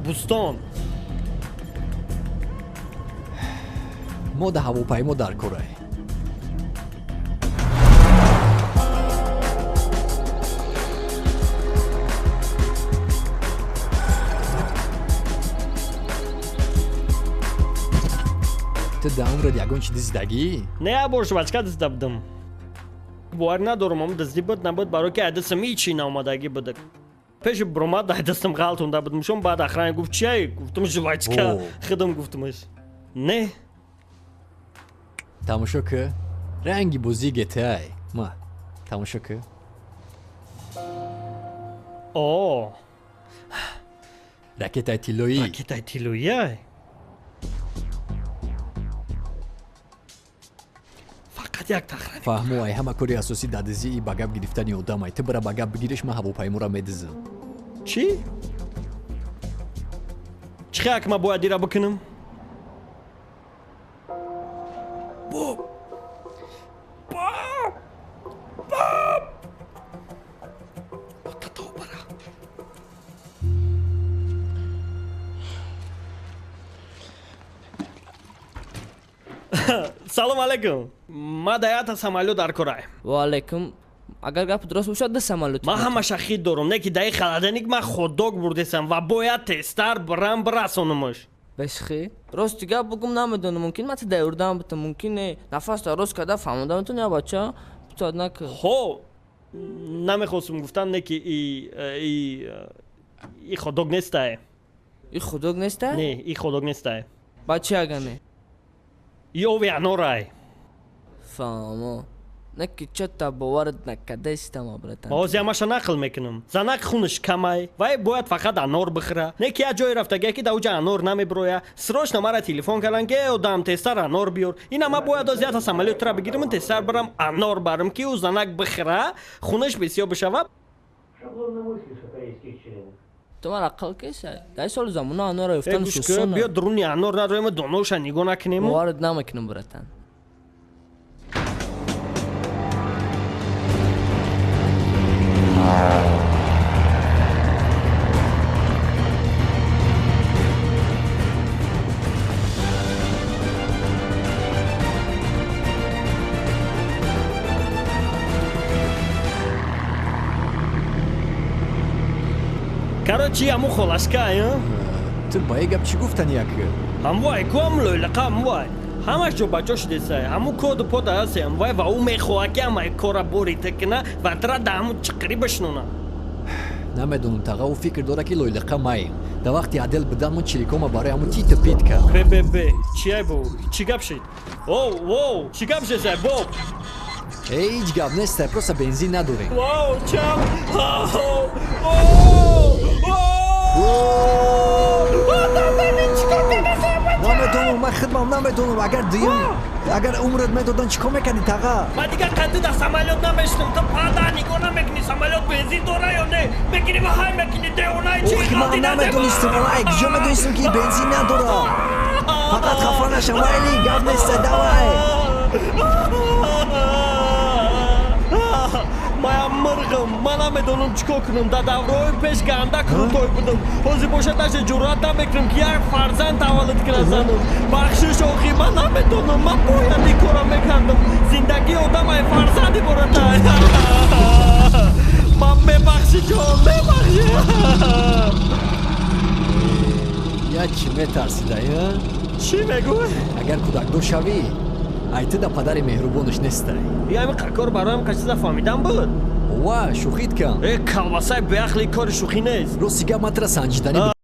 Бӯстон. Мо да ҳавопаймо дар корай. Ту да умрат ягон чи диздагӣ? Не, як бор жвачка дизда будам. Бовар надорам, ам диздӣ буд набуд, барои ки айдастам ҳичи наомадагӣ буд. Пеши буромад айдастам ғалтонда будам. Шон баъд охрана гуфт чия? Гуфтам жвачка. Худам гуфтамаш. Не. Тамошо ки, ранги бозии GTA. Ма, тамошо ки. О. Ракетаи тиллоӣ. Ракетаи тиллоӣ. Фақат як тахрани. Фаҳмо, ай ҳама кори асосӣ дар дизии ба гап гирифтани одамай. Ту бира ба гап бигириш, ман ҳавопайморо медизам. Чӣ? Чӣ хел ма бояд ира бикунам? Боб! Боб! Боб! Ота бара. Салом алейкум. Ма даята самолёт дар корай. Ва алейкум. Агар гап дуруст бошад, ду самолёт. Ма ҳамаша хит дорум, не ки даи холодильник ма хот-дог бурдесам ва бояд тезтар бирам бирасонумаш. Бешхи? Рости гап бугум намедонам, мумкин ма та юрдам бутам, мумкин не. Нафас та рост карда фаҳмода метавон я бача? Бутад нак. Хо, намехостум гуфтан, не ки и хот-дог нестае. И хот-дог нестае? Не, и хот-дог нестае. Ба чи ага не? И ови анорай. Фаҳмо. Не ки чата боварат накадестама, братан. Ҳозир ҳамаша нақл мекунам. Занак хунаш камай, вай бояд фақат анор бихӯра. Не ки як ҷое рафтагия ки дар уҷа анор намебироя. Срочно мара телефон карданд ки эй одам, тезтар анор биёр. Ина ма бояд ҳозир ята самолётра бигирам, тезтар бирам анор барам, ки ӯ занак бихӯра, хунаш бисёр бишава. Ту мара ақл кесай. Дар соли замона анора ёфтан гӯш шусон. Биё дуруни анор надроем, доноша нигоҳ накунем. Боварат намекунам, братан. Короче, ҳамун холашка, Ту ба ин гап чӣ гуфтани як? Ҳамвай, куам лойлақа ҳамвай. Ҳамаш ҷо ба ҷо шудесай. Ҳамун коду пода ҳаст ҳамвай ва ӯ мехоҳад ки ҳамаи кора борита кина ва тра да ҳамун чиқирӣ бишнона. Намедонам, таға, ӯ фикр дорад ки лойлақа маем. Дар вақти адел будан мо чирикома барои ҳамун титу пит кард. Бе, бе, бе, чиай бо? Чӣ гап шид? Оу, оу, чӣ гап шесай, боб? Ҳеҷ гап нестай, просто бензин надорем. Вау, чам! Оу, оу, Намедонам, ман хидмам намедонам. Агар дуюм, агар умрат медодан чӣ кор мекардӣ, таға? Ман дигар қадди дар самолёт намешинам. Ту пада нигоҳ намекунӣ, самолёт бензин дора ё не? Мекунӣ ва ҳай мекунӣ, девонаи чӣ Ох, ман ғалти намедонистам, ай куҷо медонистам ки бензин надора? Фақат хафа нашам, майли, гап нестай, давай. Маям мирғам, ман намедонам чӣ кор кунам. Дар давраҳои пеш ганда крутой будам. Ҳозир бошад даже ҷуръат намекунам ки як фарзанд таваллуд кунад занам. Бахшиш, охи, ман намедонам, ман бояд ин корро мекардам. Зиндагии одам ай фарзанд иборат. Ман мебахши, ҷон, мебахши. Я чӣ метарсидай, а? Чӣ мегӯй? Агар кӯдакдор шавӣ, ай ту да падари меҳрубонаш нестай. Ами кор бароям қачиза фаҳмидан буд? Ва, шӯхит кам. Э, колбасаи беақли, кори шӯхӣ нест. Рости гап, ман тура санҷиданӣ.